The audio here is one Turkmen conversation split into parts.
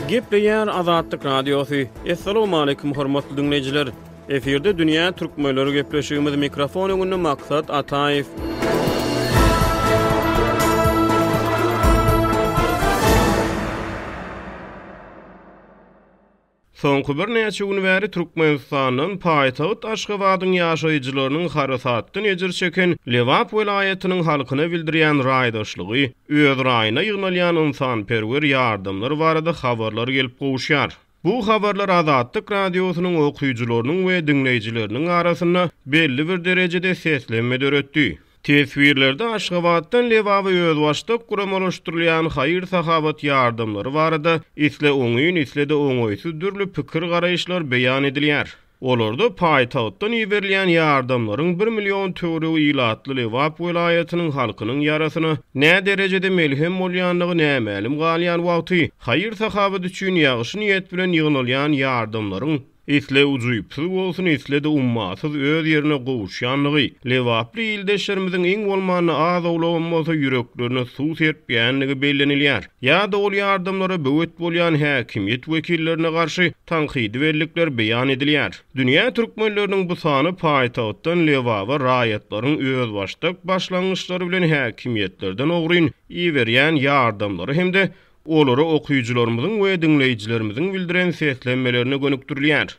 Gepleýär Azatlyk Radiosy. Assalamualaikum hormatly diňleýjiler. Efirde dünýä türkmenleri gepleşigimiz mikrofon öňünde Maksat Ataýew. Soňky birnäçe gün bäri Türkmenistandan paýtagt Aşgabadyň ýaşaýjylarynyň harasatdan ejir çeken Lebap welaýatynyň halkyna bildirýän raýdaşlygy, öz raýyna ýygnalýan ynsanperwer ýardamlar barada habarlar gelip gowuşýar. Bu habarlar Azatlyk Radiosynyň okyjylarynyň we diňleýjileriniň arasynda belli bir derejede seslenme döretdi. Teswirlerde Aşgabatdan Lebaba özbaşdak guramalaşdyrylýan haýyr-sahawat ýardamlary barada isle oňyn, isle-de oňaýsyz dürli pikir-garaýyşlar beýan edilýär. Olarda paýtagtdan iberilýän ýardamlaryň bir million töweregi ilatly Lebap welaýatynyň halkynyň ýarasyna näderejede melhem bolýandygy nämälim galýan wagty, haýyr-sahawat üçin ýagşy niýet bilen ýygnalýan ýardamlaryň Isle ujypsyz bolsun, isle-de ummasyz öz ýerine gowuşýandygy, lebaply ildeşlerimiziň iň bolmanda az-owlagam bolsa ýüreklerine suw serpýändigi bellenilýär. Ýa-da ol ýardamlara böwet bolýan häkimiýet wekillerine garşy tankydy bellikler beýan edilýär. Dünýä türkmenleriniň bu sany paýtagtdan Lebaba raýatlaryň özbaşdak başlangyçlary bilen häkimiýetlerden ogryn iberýän ýardamlary hem-de Olara okyjylarymyzyň we diňleýjilerimiziň bildiren seslenmelerine gönükdirilýär.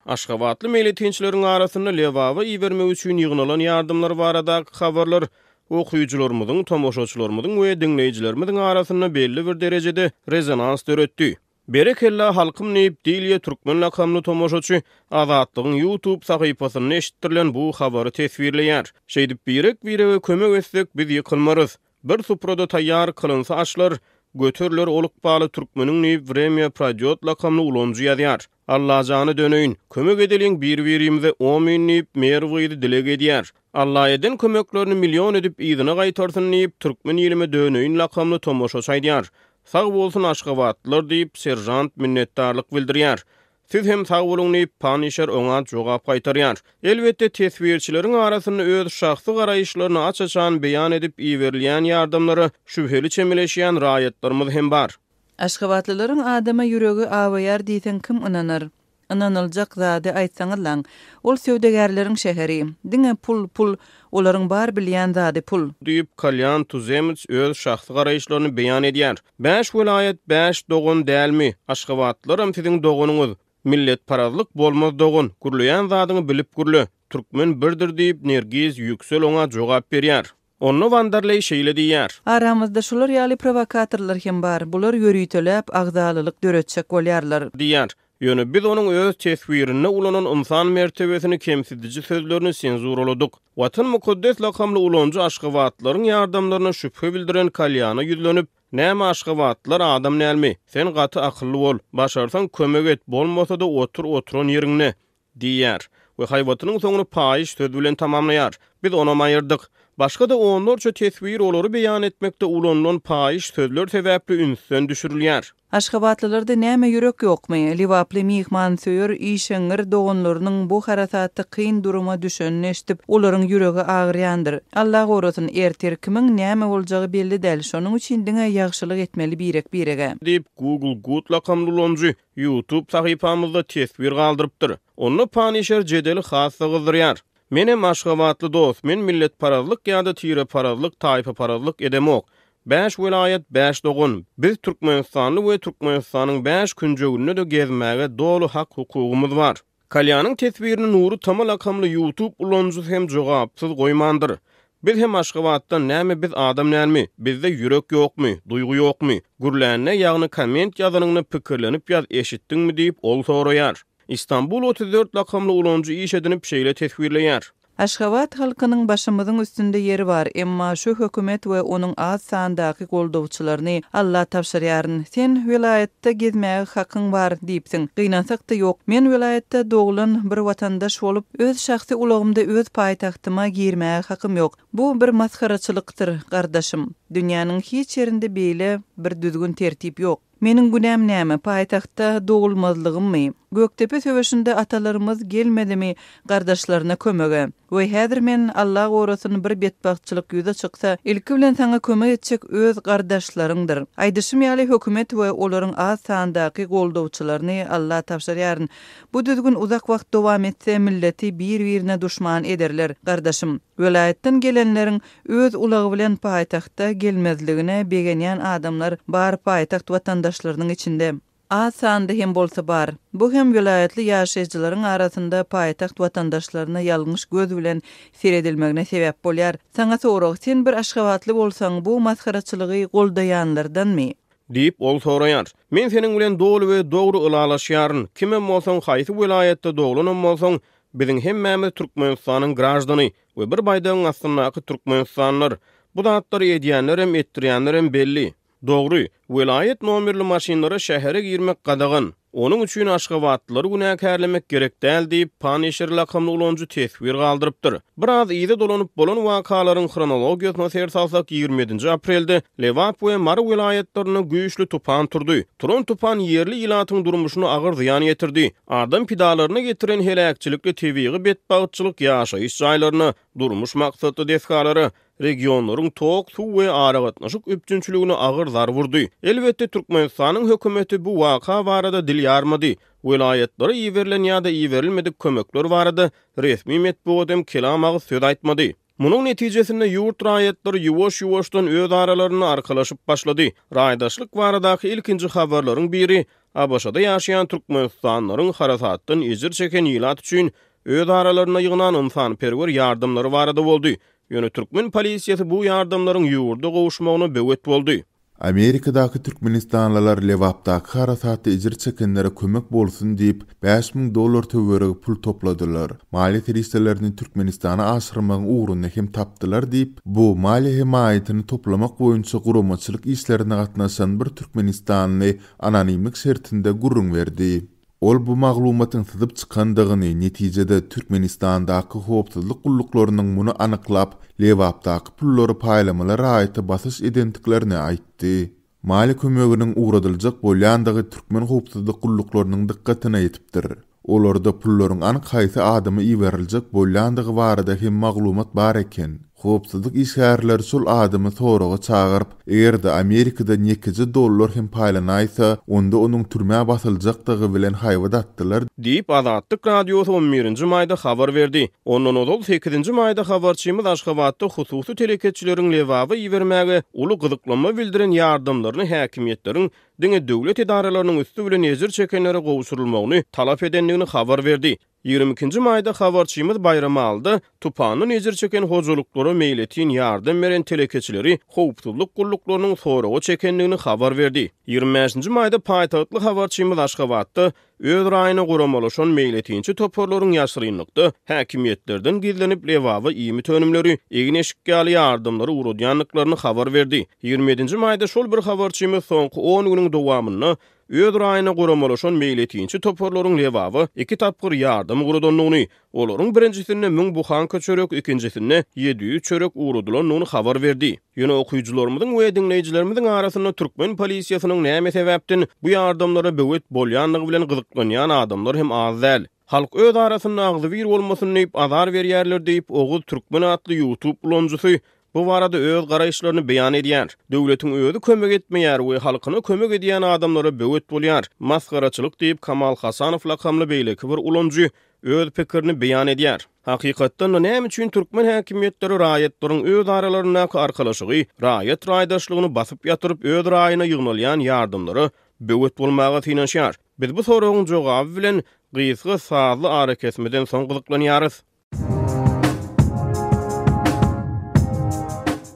Aşgabatly meýletinçileriň arasynda Lebaba ibermek üçin ýygnalan ýardamlar baradaky habarlar okyjylarymyzyň, tomaşaçylarymyzyň we diňleýjilerimiziň arasynda belli bir derejede rezonans döretdi. Berekella halkym diýip, Dilýa Türkmen lakamly tomaşaçy Azatlygyň YouTube sahypasynda eşitdirilen bu habary teswirleýär. Şeýdip birek-birege kömek etsek biz ýykylmarys. Bir suprada taýýar kylynsa aşlar, göteriler ol ykbaly türkmeniň diýip Wremýa pradýot lakamly ulanyjy ýazýar. Allajana döneýin, kömek edeliň bir-birimize omyn diýip Merw gyzy dileg edýär. Alla eden kömeklerini million edip yzyna gaýtarsyn diýip Türkmen ilime döneýin lakamly tomaşaçy aýdýar. Sag bolsun aşgabatlylar diýip seržant minnetdarlyk bildirýär. Siz hem sag boluň diýip, Panişer oňa jogap gaýtarýar. Elbetde, teswirçileriň arasynda öz şahsy garaýyşlaryny aç-açan beýan edip iberilýän ýardamlara şübheli çemeleşýän raýatlarymyz hem bar. Aşgabatlylaryň adama ýüregi awaýar diýseň kim ynanar? Ynanyljak zady aýtsaňyzlaň. Ol söwdagärleriň şäheri. Diňe pul, pul, olaryň bar bilýän zady pul. Diýip, Kalýan Tuzemets öz şahsy garaýyşlaryny beýan edýär. Bäş welaýat bäş dogan dälmi? Aşgabatlylaram siziň doganyňyz. Milletparazlyk bolmaz dogan. Gürleýän zadyňy bilip gürle. Türkmen birdir diýip, Nergiz Ýüksel oňa jogap berýär. Onda Wanderleý şeýle diýýär. Aramyzda şular ýaly prowokatorlar hem bar. Bular ýöriteläp agzalalyk döretjek bolýarlar. Diýýär. Ýöne biz onuň öz teswirinde ulanan ynsan mertebesini kemsidiji sözlerini senzuraladyk. Watan mukaddes lakamly ulanyjy aşgabatlylaryň ýardamlaryna şübhe bildiren Kalýana ýüzlenip, Näme aşgabatlylar adam dälmi? Sen gaty akylly bol. Başarsaň kömek et, bolmasa-da otur oturan ýeriňde. Diýýär we haýbatynyň soňuny paýyş söz bilen tamamlaýar. Biz onam aýyrdyk. Başga-da onlarça teswir olary beýan etmekde ulanylan paýyş sözler sebäpli ünsden düşürilýär. Aşgabatlylarda näme ýürek ýokmy? Lebaply myhmansöýer, işeňňir doganlarynyň bu harasatda kyn duruma düşenini eşidip, olaryň ýüregi agyrýandyr. Alla gorasyn, ertir kimiň näme boljagy belli däl, şonuň üçin diňe ýagşylyk etmeli birek-birege. Diýip, Google Good lakamly ulanyjy YouTube sahypamyzda teswir galdyrypdyr. Onda Panişer jedeli has-da gyzdyrýar. Menem aşgabatly dost, men milletparazlyk ýa-da tireparazlyk, taýpaparazlyk edemok. Bäş welaýat, bäş dogan. Biz türkmenistanly we Türkmenistanyň bäş künjeginde-de gezmäge doly hak-hukugymyz bar. Kalýanyň teswirini Nury Tama lakamly YouTube ulanyjysy hem jogapsyz goýmandyr. Biz hem Aşgabatdan näme biz adam dälmi? Bizde ýürek ýokmy? Duýgy ýokmy? Gürlände ýagny komment ýazanyňda pikirlenip ýaz eşitdiňmi diýip ol soraýar. Istanbul 34 lakamly ulanyjy iş edinip şeýle teswirleýär. Aşgabat halkynyň başymyzyň üstünde ýeri bar, emma şu hökümet we onuň az sandaky goldawçylaryny Alla tabşyrýaryn. Sen welaýatda gezmäge hakyň bar diýipsiň. Gynansakda ýok. Men welaýatda doglan bir watandaş bolup, öz şahsy ulagymda öz paýtagtyma girmäge hakym ýok. Bu bir masgaraçylykdyr, gardaşym. Dünýäniň hiç ýerinde beýle bir düzgün-tertip ýok. Meniň günäm näme, paýtagtda dogulmazlygymmy? Gökdepe söweşinde atalarymyz gelmedimi gardaşlaryna kömege? We häzir men, Alla gorasyn, bir betbagtçylyk ýüze çyksa, ilki bilen saňa kömek etjek öz gardaşlaryňdyr. Aýdyşym ýaly, hökümet we olaryň az sandaky goldawçylaryny Alla tabşyrýaryn. Bu düzgün uzak wagt dowam etse, milleti bir-birine duşman ederler, gardaşym. Welaýatdan gelenleriň öz ulagy bilen paýtagta gelmezligine begenýän adamlar bar paýtagt watandaşlarynyň içinde. Az sanda hem bolsa bar. Bu hem welaýatly ýaşaýjylaryň arasynda paýtagt watandaşlaryna ýalňyş göz bilen seredilmegine sebäp bolýar. Saňa sorag, sen bir aşgabatly bolsaň, bu masgaraçylygy goldaýanlardanmy? Diýip, ol soraýar. Men seniň bilen doly we dogry ylalaşýaryn. Kimem bolsaň, haýsy welaýatda doglanam bolsaň, biziň hemmämiz Türkmenistanyň graždany we bir baýdagyň astyndaky türkmenistanlylar. Bu zatlary edýänlerem, etdirýänlerem belli. Dogry, welaýat nomerli maşynlara şähere girmek gadagan. Onuň üçin aşgabatlylary günäkärlemek gerek däl diýip, Punisher lakamly ulanyjy teswir galdyrypdyr. Biraz yza dolanyp, bolan wakalaryň hronologiýasyna ser salsak, 27-nji aprelde Lebap we Mary welaýatlarynda güýçli tupan turdy. Turan tupan ýerli ilatyň durmuşyna agyr zyýan ýetirdi. Adam pidalaryna getiren heläkçilikli tebigy betbagtçylyk ýaşaýyş jaýlaryna, durmuş maksatly desgalara, regionlaryň tok, suw we aragatnaşyk üpjünçiligine agyr zarb urdy. Elbetde, Türkmenistanyň hökümeti bu waka barada dil ýarmady. Welaýatlara iberilen ýa-da iberilmedik kömekler barada resmi metbugat hem kelam agyz söz aýtmady. Munuň netijesinde ýurt raýatlary ýuwaş-ýuwaşdan öz aralarynda arkalaşyp başlady. Raýdaşlyk baradaky ilkinji habarlaryň biri ABŞ-da ýaşaýan türkmenistanlylaryň harasatdan ejir çeken ilat üçin öz aralarynda ýygnan ynsanperwer ýardamlary barada boldy. Ýöne türkmen polisiýasy bu ýardamlaryň ýurda gowuşmagyna böwet boldy. Amerikadaky türkmenistanlylar Lebapdaky harasatda ejir çekenlere kömek bolsun diýip, 5000 dollar töweregi pul topladylar. Maliýe serişdelerini Türkmenistana aşyrmagyň ugruny hem tapdylar diýip, bu maliýe hemaýatyny toplamak boýunça guramaçylyk işlerine gatnaşan bir türkmenistanly anonimlik şertinde gürrüň berdi. Ol bu maglumatyň syzyp çykandygyny, netijede Türkmenistandaky howpsuzlyk gulluklarynyň muny anyklap, Lebapdaky pullary paýlamaly raýata basyş edendiklerini aýtdy. Maliýe kömeginiň ugradyljak bolýandygy türkmen howpsuzlyk gulluklarynyň dykgatyna ýetipdir. Olarda pullaryň anyk haýsy adama iberiljek bolýandygy barada hem maglumat bar eken. Howpsuzlyk işgärleri şol adamy soraga çagyryp, eger-de Amerikadan ýekeje dollar hem paýlanaýsa, onda onuň türmä basyljakdygy bilen haýbat atdylar. Diýip, Azatlyk Radiosy on birinji maýda habar berdi. Ondan ozal, sekizinji maýda habarçymyz Aşgabatda hususy telekeçileriň Lebaba ibermäge uly gyzyklanma bildiren ýardamlaryny häkimiýetleriň diňe döwlet edaralarynyň üsti bilen ejir çekenlere gowşurylmagyny talap edendigini habar berdi. Ýigrimi ikinji maýda habarçymyz Baýramalyda tupandan ejir çeken hojalyklara meýletin ýardam beren telekeçileri howpsuzlyk gulluklarynyň soraga çekendigini habar berdi. Ýigrimi bäşinji maýda paýtagtly habarçymyz Aşgabatda öz raýyna guramalaşan meýletinçi toparlaryň ýaşyrynlykda häkimiýetlerden gizlenip Lebaba iýmit önümleri, egin-eşik ýaly ýardamlary ugradýandyklaryny habar berdi. Ýigrimi ýedinji maýda şol bir habarçymyz soňky on günüň dowamynda öz raýyna guramalaşan meýletinçi toparlaryň Lebaba iki tapgyr ýardam ugradandygyny, olaryň birinjisinde müň buhanka çörek, ikinjisinde 700 çörek ugradylandygyny habar berdi. Ýöne okyjylarymyzyň we diňleýjilerimiziň arasynda türkmen polisiýasynyň näme sebäpden bu ýardamlara böwet bolýandygy bilen gyzyklanýan adamlar hem az däl. Halk öz arasynda agzybir bolmasyn diýip azar berýärler diýip, Oguz Türkmen atly YouTube ulanyjysy bu barada öz garaýyşlaryny beýan edýär. Döwletiň özi kömek etmeýär we halkyna kömek edýän adamlara böwet bolýar. Masgaraçylyk diýip, Kamal Hasanow lakamly beýleki bir ulanyjy öz pikirini beýan edýär. Hakykatdan-da, näme üçin türkmen häkimiýetleri raýatlaryň öz aralaryndaky arkalaşygy, raýat raýdaşlygyny basyp ýatyryp, öz raýyna ýygnalýan ýardamlara böwet bolmaga synanyşýar? Biz bu soragyň jogaby bilen gysga sazly arakesmeden soň gyzyklanýarys.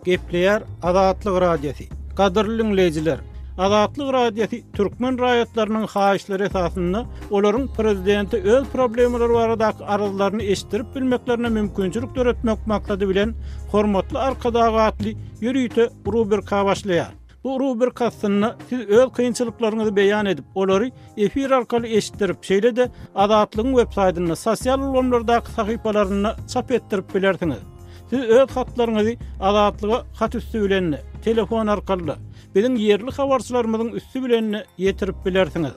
Gepleýär Azatlyk Radiosy. Gadyrly diňleýjiler! Azatlyk Radiosy türkmen raýatlarynyň haýyşlary esasynda olaryň prezidente öz problemalary baradaky arzlaryny eşitdirip bilmeklerine mümkinçilik döretmek maksady bilen Hormatly Arkadag atly ýörite rubrika başlaýar. Bu rubrika astynda siz öz kynçylyklaryňyzy beýan edip, olary efir arkaly eşitdirip, şeýle-de Azatlygyň websaýtynda, sosial ulgamlardaky sahypalarynda çap etdirip bilersiňiz. Siz öz hatlaryňyzy Azatlyga hat üsti bilen-de, telefon arkaly-da, biziň ýerli habarçylarymyzyň üsti bilen-de ýetirip bilersiňiz.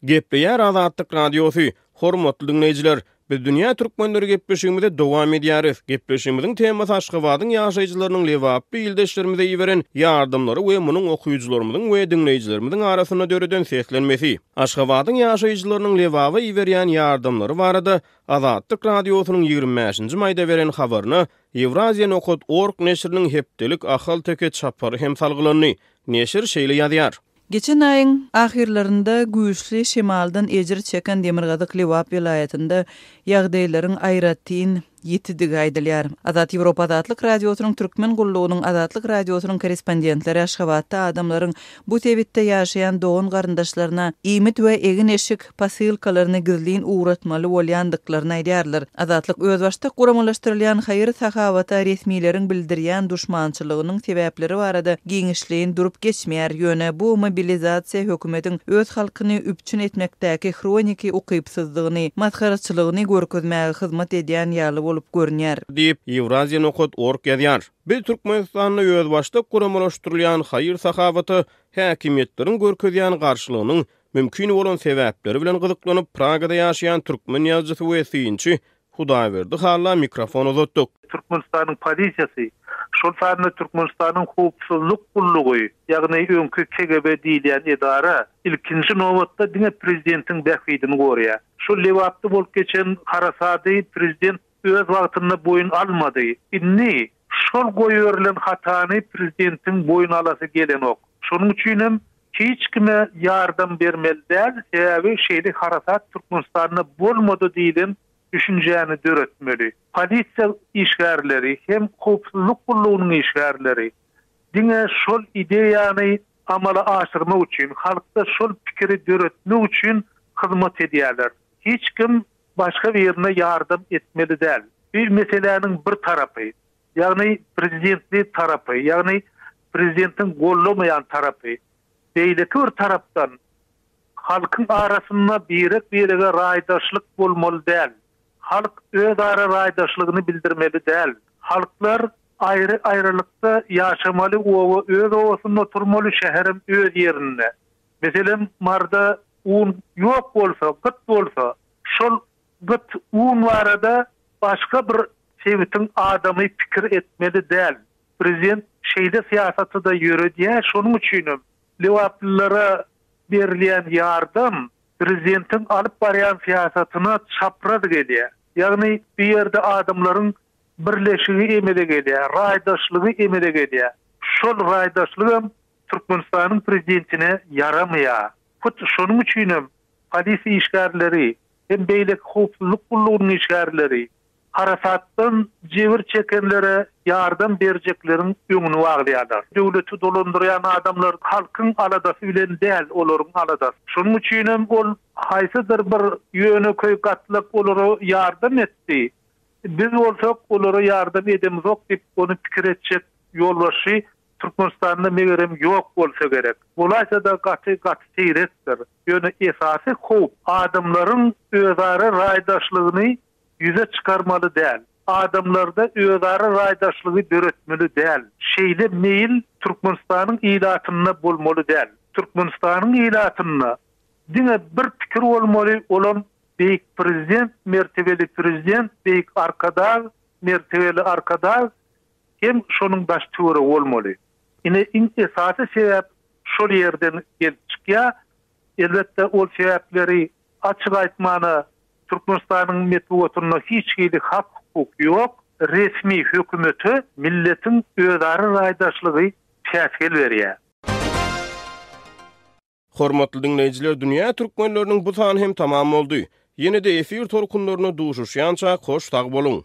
Gepleýär Azatlyk Radiosy, Hormatly diňleýjiler, biz Dünýä Türkmenleri gepleşigimizi dowam edýäris. Gepleşigimiziň temasy Aşgabadyň ýaşaýjylarynyň lebaply ildeşlerimize iberen ýardamlary we munuň okyjylarymyzyň we diňleýjilerimiziň arasynda döreden seslenmesi. Aşgabadyň ýaşaýjylarynyň Lebaba iberýän ýardamlary barada Azatlyk Radiosynyň 25-nji maýda beren habaryna Ýewraziýa nokat org neşiriniň hepdelik Ahalteke çapary hem salgylandy. Neşir şeýle ýazýar. Geçen aýyň ahyrlarynda güýçli şemaldan ejir çeken demirgazyk Lebap welaýatynda ýagdaýlaryň aýratyn ýitidigi aýdylýar. Azat Ýewropa Azatlyk Radiosynyň Türkmen gullugynyň Azatlyk Radiosynyň korrespondentleri Aşgabatda adamlaryň bu sebitde ýaşaýan dogan-garyndaşlaryna iýmit we egin-eşik posylkalaryny gizlin ugratmaly bolýandyklaryny aýdýarlar. Azatlyk özbaşdak guramalaşdyrylýan haýyr-sahawata resmileriň bildirýän duşmançylygynyň sebäpleri barada giňişleýin durup geçmeýär, ýöne bu mobilizasiýa hökümetiň öz halkyny üpjün etmekdäki hroniki ukypsyzlygyny, masgaraçylygyny görkezmäge hyzmat edýän ýaly bolup görünýär. Diýip, Ýewraziýa nokat org ýazýar. Biz Türkmenistanda özbaşdak guramalaşdyrylýan haýyr-sahawata häkimiýetleriň görkezýän garşylygynyň mümkin bolan sebäpleri bilen gyzyklanyp, Pragada ýaşaýan türkmen ýazyjysy we synçy Hudaýberdi Halla mikrofon uzatdyk. Türkmenistanyň polisiýasy, şol sanda Türkmenistanyň howpsuzlyk gullugy, ýagny öňki KGB diýilýän edara, ilkinji nobatda diňe prezidentiň bähbidini goraýar. Şol Lebapda bolup geçen harasady prezident öz wagtynda boýun almady. Indi şol goýberilen hatany prezidentiň boýun alasy gelenok. Şonuň üçin hem hiç kime ýardam bermeli däl, sebäbi şeýle harasat Türkmenistanda bolmady diýlen düşünjäni döretmeli. Polisiýa işgärleri hem howpsuzlyk gullugynyň işgärleri diňe şol ideýany amala aşyrmak üçin, halkda şol pikiri döretmek üçin hyzmat edýärler. Hiç kim başga birine ýardam etmeli däl. Bu meseläniň bir tarapy, ýagny prezidentli tarapy, ýagny prezidentiň gollamaýan tarapy. Beýleki bir tarapdan, halkyň arasynda birek-birege raýdaşlyk bolmaly däl. Halk özara raýdaşlygyny bildirmeli däl. Halklar aýry-aýrylykda ýaşamaly, oba öz obasynda oturmaly, şäherem öz ýerinde. Meselem, Maryda un ýok bolsa, gyt bolsa, şol gyt un barada başga bir sebitiň adamy pikir etmeli däl. Prezident şeýle syýasaty-da ýöredýär, şonuň üçinem lebaplylara berilýän ýardam prezidentiň alyp barýan syýasatyna çapraz gelýär. Ýagny bu ýerde adamlaryň birleşigi emele gelýär, raýdaşlygy emele gelýär. Şol raýdaşlygam Türkmenistanyň prezidentine ýaramaýar. Hut şonuň üçinem polisiýa işgärleri hem beýleki howpsuzlyk gullugynyň işgärleri harasatdan jebir çekenlere ýardam berjekleriň öňüni baglaýarlar. Döwleti dolandyrýan adamlar halkyň aladasy bilen däl, olaryň aladasy. Şonuň üçinem ol haýsydyr bir ýönekeý gatlak olara ýardam etdi, biz bolsak olara ýardam edemizok diýip ony pikir etjek ýolbaşçy Türkmenistanda megerem ýok bolsa gerek. Bolaýsa-da gaty gaty seýrekdir. Ýöne esasy howp adamlaryň özara raýdaşlygyny ýüze çykarmaly däl. Adamlarda özara raýdaşlygy döretmeli däl. Şeýle meýil Türkmenistanyň ilatynda bolmaly däl. Türkmenistanyň ilatynda diňe bir pikir bolmaly olam Beýik Prezident mertebeli Prezident Beýik Arkadag mertebeli Arkadag hem şonuň daş-töweregi bolmaly. Ine, iň esasy sebäp şol ýerden gelip çykýar. Elbetde, ol sebäpleri açyk aýtmana Türkmenistanyň metbugatynda hiç hili hak-hukuk ýok. Resmi hökümete milletiň özara raýdaşlygy päsgel berýär. Hormatly diňleýjiler Dünýä Türkmenleriniň bu sany hem tamam boldy. Ýene-de efir tolkunlarynda duşuşýançak hoş sag boluň.